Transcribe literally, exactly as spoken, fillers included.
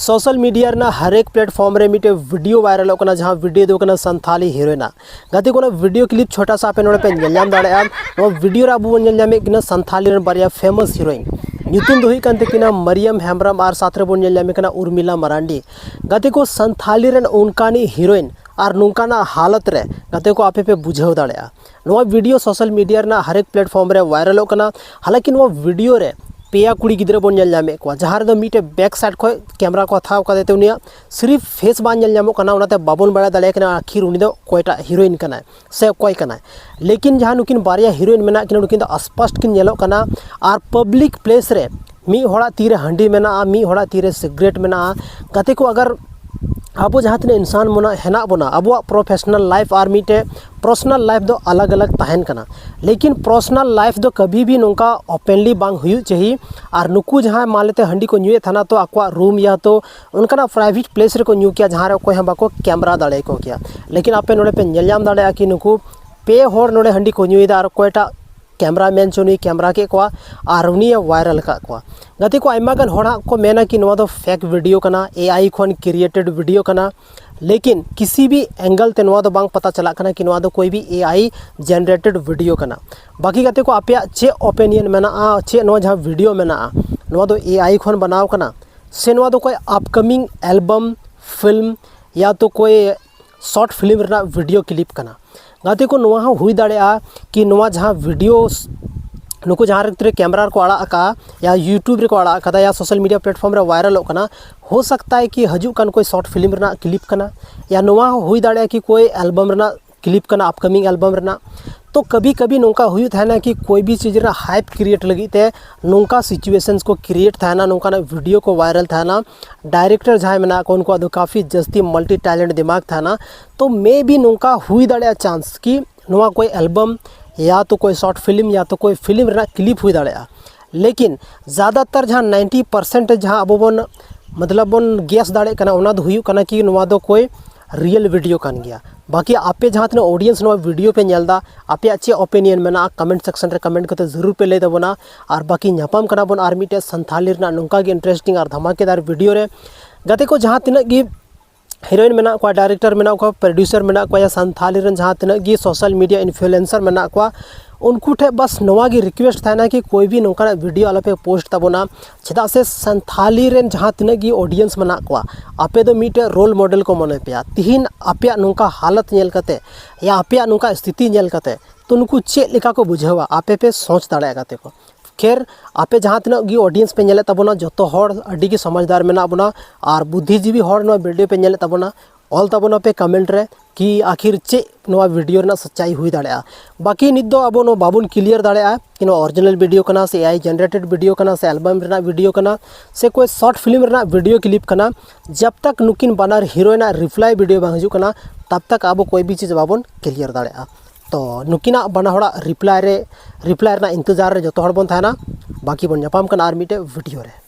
Social media ᱨᱮᱱᱟᱜ ᱦᱟᱨᱮᱠ platform ᱨᱮ ᱢᱤᱫᱴᱮᱡ ᱵᱷᱤᱰᱤᱭᱳ ᱵᱷᱟᱭᱨᱟᱞᱚᱜ ᱠᱟᱱᱟ, ᱡᱟᱦᱟᱸ ᱵᱷᱤᱰᱤᱭᱳ ᱫᱚ ᱠᱟᱱᱟ ᱥᱟᱱᱛᱷᱟᱞᱤ ᱦᱤᱨᱳᱭᱤᱱᱟᱜ᱾ ᱜᱟᱛᱮ ᱠᱚ, ᱚᱱᱟ ᱵᱷᱤᱰᱤᱭᱳ ᱠᱞᱤᱯ ᱪᱷᱳᱴᱟ ᱥᱟ ᱟᱯᱮ ᱱᱚᱰᱮ ᱯᱮ ᱧᱮᱞ ᱧᱟᱢ ᱫᱟᱲᱮᱭᱟᱜᱼᱟ᱾ ᱱᱚᱣᱟ ᱵᱷᱤᱰᱤᱭᱳ ᱨᱮ ᱟᱵᱚ ᱵᱚᱱ ᱧᱮᱞ ᱧᱟᱢᱮᱫ ᱠᱤᱱᱟ ᱥᱟᱱᱛᱷᱟᱞᱤ ᱨᱮᱱ ᱵᱟᱨᱭᱟ ᱯᱷᱮᱢᱟᱥ ᱦᱤᱨᱳᱭᱤᱱ, ᱧᱩᱛᱩᱢ ᱫᱚ ᱦᱩᱭᱩᱜ ᱠᱟᱱ ᱛᱟᱹᱠᱤᱱᱟ ᱢᱟᱨᱤᱭᱟᱢ ᱦᱮᱢᱵᱨᱚᱢ ᱟᱨ ᱥᱟᱛᱷ ᱨᱮᱵᱚᱱ ᱧᱮᱞ ᱧᱟᱢᱮ ᱠᱟᱱᱟ ᱩᱨᱢᱤᱞᱟ ᱢᱟᱨᱟᱱᱰᱤ᱾ ᱜᱟᱛᱮ ᱠᱚ, ᱥᱟᱱᱛᱷᱟᱞᱤ ᱨᱮᱱ ᱚᱱᱠᱟᱱᱤᱡ ᱦᱤᱨᱳᱭᱤᱱ ᱟᱨ ᱱᱚᱝᱠᱟᱱᱟᱜ ᱦᱟᱞᱚᱛ ᱨᱮ, ᱜᱟᱛᱮ ᱠᱚ, ᱟᱯᱮ ᱯᱮ ᱵᱩᱡᱷᱟᱹᱣ ᱫᱟᱲᱮᱭᱟᱜᱼᱟ᱾ ᱱᱚᱣᱟ ᱵᱷᱤᱰᱤᱭᱳ ᱥᱳᱥᱟᱞ ᱢᱤᱰᱤᱭᱟ ᱨᱮᱱᱟᱜ ᱦᱟᱨᱮᱠ ᱯᱞᱮᱴᱯᱷᱚᱨᱢ ᱨᱮ ᱵᱷᱟᱭᱨᱟᱞᱚᱜ ᱠᱟᱱᱟ᱾ ᱦᱟᱞᱟᱸᱠᱤ ᱱᱚᱣᱟ ᱵᱷᱤᱰᱤᱭᱳ ᱨᱮ ᱯᱮᱭᱟ ᱠᱩᱲᱤ ᱜᱤᱫᱽᱨᱟᱹ ᱵᱚᱱ ᱧᱮᱞ ᱧᱟᱢᱮᱫ ᱠᱚᱣᱟ, ᱡᱟᱦᱟᱸ ᱨᱮᱫᱚ ᱢᱤᱫᱴᱮᱡ ᱵᱮᱠ ᱥᱟᱭᱤᱰ ᱠᱷᱚᱱ ᱠᱮᱢᱨᱟ ᱠᱚ ᱦᱟᱛᱟᱣ ᱠᱟᱫᱮ ᱛᱮ ᱩᱱᱤᱭᱟᱜ ᱥᱤᱨᱤᱯ ᱯᱷᱮᱥ ᱵᱟᱝ ᱧᱮᱞ ᱧᱟᱢᱚᱜ ᱠᱟᱱᱟ, ᱚᱱᱟᱛᱮ ᱵᱟᱵᱚᱱ ᱵᱟᱲᱟᱭ ᱫᱟᱲᱮᱭᱟᱜ ᱠᱟᱱᱟ ᱟᱹᱠᱷᱤᱨ ᱩᱱᱤ ᱫᱚ ᱚᱠᱚᱭᱴᱟᱜ ᱦᱤᱨᱳᱭᱤᱱ ᱠᱟᱱᱟᱭ ᱥᱮ ᱚᱠᱚᱭ ᱠᱟᱱᱟᱭ᱾ ᱞᱮᱠᱤᱱ ᱡᱟᱦᱟᱸ ᱱᱩᱠᱤᱱ ᱵᱟᱨᱭᱟ ᱦᱤᱨᱳᱭᱤᱱ ᱢᱮᱱᱟᱜ ᱠᱤᱱᱟ, ᱱᱩᱠᱤᱱ ᱫᱚ ᱟᱥᱯᱟᱥᱴ ᱠᱤᱱ ᱧᱮᱞᱚᱜ ᱠᱟᱱᱟ᱾ ᱟᱨ ᱯᱟᱵᱽᱞᱤᱠ ᱯᱞᱮᱥ ᱨᱮ ᱢᱤᱫ ᱦᱚᱲᱟᱜ ᱛᱤᱨᱮ ᱦᱟᱺᱰᱤ ᱢᱮᱱᱟᱜᱼᱟ, ᱢᱤᱫ ᱦᱚᱲᱟᱜ ᱛᱤᱨᱮ ᱥᱤᱜᱨᱮᱴ ᱢᱮᱱᱟᱜᱼᱟ᱾ ᱜᱟᱛᱮ ᱠᱚ, ᱟᱜᱟᱨ ᱟᱵᱚ ᱡᱟᱦᱟᱸ ᱛᱤᱱᱟᱹᱜ ᱤᱱᱥᱟᱱ ᱢᱚᱱᱟ ᱦᱮᱱᱟᱜ ᱵᱚᱱᱟ, ᱟᱵᱚᱣᱟᱜ ᱯᱨᱚᱯᱷᱮᱥᱚᱱᱟᱞ ᱞᱟᱭᱤᱯᱷ ᱟᱨ ᱢᱤᱫᱴᱮᱡ ᱯᱟᱨᱥᱚᱱᱟᱞ ᱞᱟᱭᱤᱯᱷ ᱫᱚ ᱟᱞᱟᱜᱽ ᱟᱞᱟᱜᱽ ᱛᱟᱦᱮᱱ ᱠᱟᱱᱟ᱾ ᱞᱮᱠᱤᱱ ᱯᱟᱨᱥᱚᱱᱟᱞ ᱞᱟᱭᱤᱯᱷ ᱫᱚ ᱠᱟᱵᱷᱤ ᱵᱷᱤ ᱱᱚᱝᱠᱟ ᱳᱯᱮᱱᱞᱤ ᱵᱟᱝ ᱦᱩᱭᱩᱜ ᱪᱟᱹᱦᱤ᱾ ᱟᱨ ᱱᱩᱠᱩ ᱡᱟᱦᱟᱸᱭ ᱢᱟᱱ ᱞᱮᱛᱮ ᱦᱟᱺᱰᱤ ᱠᱚ ᱧᱩᱭᱮᱫ ᱛᱟᱦᱮᱱᱟ, ᱛᱚ ᱟᱠᱚᱣᱟᱜ ᱨᱩᱢ ᱭᱟ ᱛᱚ ᱚᱱᱠᱟᱱᱟᱜ ᱯᱨᱟᱭᱵᱷᱮᱴ ᱯᱞᱮᱥ ᱨᱮᱠᱚ ᱧᱩ ᱠᱮᱭᱟ, ᱡᱟᱦᱟᱸ ᱨᱮ ᱚᱠᱚᱭ ᱦᱚᱸ ᱵᱟᱠᱚ ᱠᱮᱢᱨᱟ ᱫᱟᱲᱮᱭᱟᱠᱚ ᱠᱮᱭᱟ᱾ ᱞᱮᱠᱤᱱ ᱟᱯᱮ ᱱᱚᱰᱮ ᱯᱮ ᱧᱮᱞ ᱧᱟᱢ ᱫᱟᱲᱮᱭᱟᱜᱼᱟ ᱠᱤ ᱱᱩᱠᱩ ᱯᱮ ᱦᱚᱲ ᱱᱚᱰᱮ ᱦᱟᱺᱰᱤ ᱠᱚ ᱧᱩᱭᱮᱫᱟ ᱟᱨ ᱚᱠᱚᱭᱴᱟᱜ ᱠᱮᱢᱨᱟ ᱢᱮᱱ ᱪᱚ ᱩᱱᱤ ᱠᱮᱢᱨᱟ ᱠᱮᱫ ᱠᱚᱣᱟ ᱟᱨ ᱩᱱᱤᱭᱮ ᱵᱷᱟᱭᱨᱟᱞ ᱟᱠᱟᱫ ᱠᱚᱣᱟ᱾ ᱜᱟᱛᱮ ᱠᱚ, ᱟᱭᱢᱟ ᱜᱟᱱ ᱦᱚᱲ ᱦᱟᱸᱜ ᱠᱚ ᱢᱮᱱᱟ ᱠᱤ ᱱᱚᱣᱟ ᱫᱚ ᱯᱷᱮᱠ ᱵᱷᱤᱰᱤᱭᱳ ᱠᱟᱱᱟ, ᱮ ᱟᱭ ᱠᱷᱚᱱ ᱠᱨᱤᱭᱮᱴᱮᱰ ᱵᱷᱤᱰᱤᱭᱳ ᱠᱟᱱᱟ᱾ ᱞᱮᱠᱤᱱ ᱠᱤᱥᱤ ᱵᱷᱤ ᱮᱝᱜᱮᱞ ᱛᱮ ᱱᱚᱣᱟ ᱫᱚ ᱵᱟᱝ ᱯᱟᱛᱟ ᱪᱟᱞᱟᱜ ᱠᱟᱱᱟ ᱠᱤ ᱱᱚᱣᱟ ᱫᱚ ᱠᱳᱭ ᱵᱷᱤ ᱮ ᱟᱭ ᱡᱮᱱᱟᱨᱮᱴᱮᱰ ᱵᱷᱤᱰᱤᱭᱳ ᱠᱟᱱᱟ᱾ ᱵᱟᱹᱠᱤ ᱜᱟᱛᱮ ᱠᱚ, ᱟᱯᱮᱭᱟᱜ ᱪᱮᱫ ᱳᱯᱤᱱᱤᱭᱚᱱ ᱢᱮᱱᱟᱜᱼᱟ, ᱪᱮᱫ ᱱᱚᱣᱟ ᱡᱟᱦᱟᱸ ᱵᱷᱤᱰᱤᱭᱳ ᱢᱮᱱᱟᱜᱼᱟ, ᱱᱚᱣᱟ ᱫᱚ ᱮ ᱟᱭ ᱠᱷᱚᱱ ᱵᱮᱱᱟᱣ ᱠᱟᱱᱟ ᱥᱮ ᱱᱚᱣᱟ ᱫᱚ ᱠᱳᱭ ᱟᱯᱠᱟᱢᱤᱝ ᱮᱞᱵᱟᱢ, ᱯᱷᱤᱞᱢ ᱭᱟ ᱛᱚ ᱠᱳᱭ ᱥᱚᱨᱴ ᱯᱷᱤᱞᱢ ᱨᱮᱱᱟᱜ ᱵᱷᱤᱰᱤᱭᱳ ᱠᱞᱤᱯ ᱠᱟᱱᱟ? ᱜᱟᱛᱮ ᱠᱚ, ᱱᱚᱣᱟ ᱦᱚᱸ ᱦᱩᱭ ᱫᱟᱲᱮᱭᱟᱜᱼᱟ ᱠᱤ ᱱᱚᱣᱟ ᱡᱟᱦᱟᱸ ᱵᱷᱤᱰᱤᱭᱳ ᱱᱩᱠᱩ ᱡᱟᱦᱟᱸ ᱨᱮ ᱠᱮᱢᱨᱟ ᱨᱮᱠᱚ ᱟᱲᱟᱜ ᱟᱠᱟᱫᱼᱟ ᱭᱟ ᱭᱩᱴᱩᱵᱽ ᱨᱮᱠᱚ ᱟᱲᱟᱜ ᱟᱠᱟᱫᱟ ᱭᱟ ᱥᱳᱥᱟᱞ ᱢᱤᱰᱤᱭᱟ ᱯᱞᱮᱴᱯᱷᱚᱨᱢ ᱨᱮ ᱵᱷᱟᱭᱨᱟᱞᱚᱜ ᱠᱟᱱᱟ, ᱦᱳ ᱥᱟᱠᱛᱟ ᱦᱟᱭ ᱠᱤ ᱦᱤᱡᱩᱜ ᱠᱟᱱ ᱠᱳᱭ ᱥᱚᱨᱴ ᱯᱷᱤᱞᱢ ᱨᱮᱱᱟᱜ ᱠᱞᱤᱯ ᱠᱟᱱᱟ, ᱭᱟ ᱱᱚᱣᱟ ᱦᱚᱸ ᱦᱩᱭ ᱫᱟᱲᱮᱭᱟᱜᱼᱟ ᱠᱤ ᱠᱳᱭ ᱮᱞᱵᱟᱢ ᱨᱮᱱᱟᱜ ᱠᱞᱤᱯ ᱠᱟᱱᱟ, ᱟᱯᱠᱟᱢᱤᱝ ᱮᱞᱵᱟᱢ ᱨᱮᱱᱟᱜ᱾ ᱛᱚ ᱠᱟᱵᱷᱤ ᱠᱟᱵᱷᱤ ᱱᱚᱝᱠᱟ ᱦᱩᱭᱩᱜ ᱛᱟᱦᱮᱱᱟ ᱠᱤ ᱠᱳᱭ ᱵᱷᱤ ᱪᱤᱡᱽ ᱨᱮᱱᱟᱜ ᱦᱟᱭᱤᱯ ᱠᱨᱤᱭᱮᱴ ᱞᱟᱹᱜᱤᱫ ᱛᱮ ᱱᱚᱝᱠᱟ ᱥᱤᱪᱩᱭᱮᱥᱚᱱᱥ ᱠᱚ ᱠᱨᱤᱭᱮᱴ ᱛᱟᱦᱮᱱᱟ, ᱱᱚᱝᱠᱟᱱᱟᱜ ᱵᱷᱤᱰᱤᱭᱳ ᱠᱚ ᱵᱷᱟᱭᱨᱟᱞ ᱛᱟᱦᱮᱱᱟ᱾ ᱰᱟᱭᱨᱮᱠᱴᱚᱨ ᱡᱟᱦᱟᱸᱭ ᱢᱮᱱᱟᱜ ᱠᱚ, ᱩᱱᱠᱩᱣᱟᱜ ᱫᱚ ᱠᱟᱯᱷᱤ ᱡᱟᱹᱥᱛᱤ ᱢᱟᱞᱴᱤ ᱴᱮᱞᱮᱱᱴ ᱫᱤᱢᱟᱜᱽ ᱛᱟᱦᱮᱱᱟ᱾ ᱛᱚ ᱢᱮ ᱵᱤ ᱱᱚᱝᱠᱟ ᱦᱩᱭ ᱫᱟᱲᱮᱭᱟᱜᱼᱟ ᱪᱟᱱᱥ ᱠᱤ ᱱᱚᱣᱟ ᱠᱚᱭ ᱮᱞᱵᱟᱢ ᱭᱟ ᱛᱚ ᱠᱚᱭ ᱥᱚᱨᱴ ᱯᱷᱤᱞᱢ ᱭᱟ ᱛᱚ ᱠᱚᱭ ᱯᱷᱤᱞᱢ ᱨᱮᱱᱟᱜ ᱠᱞᱤᱯ ᱦᱩᱭ ᱫᱟᱲᱮᱭᱟᱜᱼᱟ᱾ ᱞᱮᱠᱤᱱ ᱡᱟᱫᱟᱛᱟᱨ ᱡᱟᱦᱟᱸ ᱱᱟᱭᱤᱱᱴᱤ ᱯᱟᱨᱥᱮᱱᱴ ᱡᱟᱦᱟᱸ ᱟᱵᱚ ᱵᱚᱱ, ᱢᱚᱛᱞᱚᱵ, ᱵᱚᱱ ᱜᱮᱥ ᱫᱟᱲᱮᱭᱟᱜ ᱠᱟᱱᱟ, ᱚᱱᱟ ᱫᱚ ᱦᱩᱭᱩᱜ ᱠᱟᱱᱟ ᱠᱤ ᱱᱚᱣᱟ ᱫᱚ ᱠᱚᱭ ᱨᱤᱭᱮᱞ ᱵᱷᱤᱰᱤᱭᱳ ᱠᱟᱱ ᱜᱮᱭᱟ᱾ ᱵᱟᱹᱠᱤ ᱟᱯᱮ ᱡᱟᱦᱟᱸ ᱛᱤᱱᱟᱹᱜ ᱚᱰᱤᱭᱮᱱᱥ ᱱᱚᱣᱟ ᱵᱷᱤᱰᱤᱭᱳ ᱯᱮ ᱧᱮᱞ ᱮᱫᱟ, ᱟᱯᱮᱭᱟᱜ ᱪᱮᱫ ᱚᱯᱤᱱᱤᱭᱚᱱ ᱢᱮᱱᱟᱜᱼᱟ, ᱠᱚᱢᱮᱱᱴ ᱥᱮᱠᱥᱚᱱ ᱨᱮ ᱠᱚᱢᱮᱱᱴ ᱠᱟᱛᱮ ᱡᱟᱹᱨᱩᱲ ᱯᱮ ᱞᱟᱹᱭ ᱛᱟᱵᱚᱱᱟ᱾ ᱟᱨ ᱵᱟᱹᱠᱤ ᱧᱟᱯᱟᱢ ᱠᱟᱱᱟ ᱵᱚᱱ ᱟᱨ ᱢᱤᱫᱴᱮᱡ ᱥᱟᱱᱛᱷᱟᱞᱤ ᱨᱮᱱᱟᱜ ᱱᱚᱝᱠᱟ ᱜᱮ ᱤᱱᱴᱟᱨᱮᱥᱴᱤᱝ ᱟᱨ ᱫᱷᱟᱢᱟᱠᱮᱫᱟᱨ ᱵᱷᱤᱰᱤᱭᱳ ᱨᱮ᱾ ᱜᱟᱛᱮ ᱠᱚ, ᱡᱟᱦᱟᱸ ᱛᱤᱱᱟᱹᱜ ᱜᱮ ᱦᱤᱨᱳᱭᱤᱱ ᱢᱮᱱᱟᱜ ᱠᱚᱣᱟ, ᱰᱟᱭᱨᱮᱠᱴᱚᱨ ᱢᱮᱱᱟᱜ ᱠᱚᱣᱟ, ᱯᱨᱚᱰᱭᱩᱥᱟᱨ ᱢᱮᱱᱟᱜ ᱠᱚᱣᱟ, ᱭᱟ ᱥᱟᱱᱛᱷᱟᱞᱤ ᱨᱮᱱ ᱡᱟᱦᱟᱸ ᱛᱤᱱᱟᱹᱜ ᱜᱮ ᱥᱳᱥᱟᱞ ᱢᱤᱰᱤᱭᱟ ᱤᱱᱯᱷᱞᱩᱭᱮᱱᱥᱟᱨ ᱢᱮᱱᱟᱜ ᱠᱚᱣᱟ, ᱩᱱᱠᱩ ᱴᱷᱮᱱ ᱵᱟᱥ ᱱᱚᱣᱟ ᱜᱮ ᱨᱤᱠᱩᱭᱮᱥᱴ ᱛᱟᱦᱮᱱᱟ ᱠᱤ ᱠᱳᱭ ᱵᱷᱤ ᱱᱚᱝᱠᱟᱱᱟᱜ ᱵᱷᱤᱰᱤᱭᱳ ᱟᱞᱚᱯᱮ ᱯᱳᱥᱴ ᱛᱟᱵᱚᱱᱟ᱾ ᱪᱮᱫᱟᱜ ᱥᱮ ᱥᱟᱱᱛᱷᱟᱞᱤ ᱨᱮᱱ ᱡᱟᱦᱟᱸ ᱛᱤᱱᱟᱹᱜ ᱜᱮ ᱚᱰᱤᱭᱮᱱᱥ ᱢᱮᱱᱟᱜ ᱠᱚᱣᱟ, ᱟᱯᱮ ᱫᱚ ᱢᱤᱫᱴᱮᱡ ᱨᱳᱞ ᱢᱚᱰᱮᱞ ᱠᱚ ᱢᱚᱱᱮ ᱯᱮᱭᱟ᱾ ᱛᱤᱦᱤᱧ ᱟᱯᱮᱭᱟᱜ ᱱᱚᱝᱠᱟ ᱦᱟᱞᱚᱛ ᱧᱮᱞ ᱠᱟᱛᱮ, ᱭᱟ ᱟᱯᱮᱭᱟᱜ ᱱᱚᱝᱠᱟ ᱥᱛᱷᱤᱛᱤ ᱧᱮᱞ ᱠᱟᱛᱮ, ᱛᱚ ᱱᱩᱠᱩ ᱪᱮᱫ ᱞᱮᱠᱟ ᱠᱚ ᱵᱩᱡᱷᱟᱹᱣᱟ, ᱟᱯᱮ ᱯᱮ ᱥᱚᱪ ᱫᱟᱲᱮᱭᱟᱜᱼᱟ ᱜᱟᱛᱮ ᱠᱚ᱾ ᱠᱷᱮᱨ, ᱟᱯᱮ ᱡᱟᱦᱟᱸ ᱛᱤᱱᱟᱹᱜ ᱜᱮ ᱚᱰᱤᱭᱮᱱᱥ ᱯᱮ ᱧᱮᱞᱮᱫ ᱛᱟᱵᱚᱱᱟ, ᱡᱚᱛᱚ ᱦᱚᱲ ᱟᱹᱰᱤ ᱜᱮ ᱥᱚᱢᱟᱡᱽᱫᱟᱨ ᱢᱮᱱᱟᱜ ᱵᱚᱱᱟ ᱟᱨ ᱵᱩᱫᱽᱫᱷᱤᱡᱤᱵᱤ ᱦᱚᱲ ᱱᱚᱣᱟ ᱵᱷᱤᱰᱤᱭᱳ ᱯᱮ ᱧᱮᱞᱮᱫ ᱛᱟᱵᱚᱱᱟ, ᱚᱞ ᱛᱟᱵᱚᱱᱟ ᱯᱮ ᱠᱚᱢᱮᱱᱴ ᱨᱮ ᱠᱤ ᱟᱹᱠᱷᱤᱨ ᱪᱮᱫ ᱱᱚᱣᱟ ᱵᱷᱤᱰᱤᱭᱳ ᱨᱮᱱᱟᱜ ᱥᱟᱪᱟᱭ ᱦᱩᱭ ᱫᱟᱲᱮᱭᱟᱜᱼᱟ᱾ ᱵᱟᱹᱠᱤ ᱱᱤᱛ ᱫᱚ ᱟᱵᱚ ᱱᱚᱣᱟ ᱵᱟᱵᱚᱱ ᱠᱞᱤᱭᱟᱨ ᱫᱟᱲᱮᱭᱟᱜᱼᱟ ᱠᱤ ᱱᱚᱣᱟ ᱚᱨᱤᱡᱤᱱᱟᱞ ᱵᱷᱤᱰᱤᱭᱳ ᱠᱟᱱᱟ ᱥᱮ ᱮ ᱟᱭ ᱡᱮᱱᱟᱨᱮᱴᱮᱰ ᱵᱷᱤᱰᱤᱭᱳ ᱠᱟᱱᱟ ᱥᱮ ᱮᱞᱵᱟᱢ ᱨᱮᱱᱟᱜ ᱵᱷᱤᱰᱤᱭᱳ ᱠᱟᱱᱟ ᱥᱮ ᱠᱳᱭ ᱥᱚᱨᱴ ᱯᱷᱤᱞᱢ ᱨᱮᱱᱟᱜ ᱵᱷᱤᱰᱤᱭᱳ ᱠᱞᱤᱯ ᱠᱟᱱᱟ᱾ ᱡᱟᱵ ᱛᱟᱠ ᱱᱩᱠᱤᱱ ᱵᱟᱱᱟᱨ ᱦᱤᱨᱳᱭᱤᱱᱟᱜ ᱨᱤᱯᱞᱟᱭ ᱵᱷᱤᱰᱤᱭᱳ ᱵᱟᱝ ᱦᱤᱡᱩᱜ ᱠᱟᱱᱟ, ᱛᱟᱵ ᱛᱟᱠ ᱟᱵᱚ ᱠᱳᱭ ᱵᱷᱤ ᱪᱤᱡᱽ ᱵᱟᱵᱚᱱ ᱠᱞᱤᱭᱟᱨ ᱫᱟᱲᱮᱭᱟᱜᱼᱟ᱾ ᱛᱚ ᱱᱩᱠᱤᱱᱟᱜ ᱵᱟᱱᱟ ᱦᱚᱲᱟᱜ ᱨᱤᱯᱞᱟᱭ ᱨᱮ, ᱨᱤᱯᱞᱟᱭ ᱨᱮᱱᱟᱜ ᱤᱱᱛᱮᱡᱟᱨ ᱨᱮ ᱡᱚᱛᱚ ᱦᱚᱲ ᱵᱚᱱ ᱛᱟᱦᱮᱱᱟ᱾ ᱵᱟᱹᱠᱤ ᱵᱚᱱ ᱧᱟᱯᱟᱢ ᱠᱟᱱᱟ ᱟᱨ ᱢᱤᱫᱴᱮᱡ ᱵᱷᱤᱰᱤᱭᱳ ᱨᱮ᱾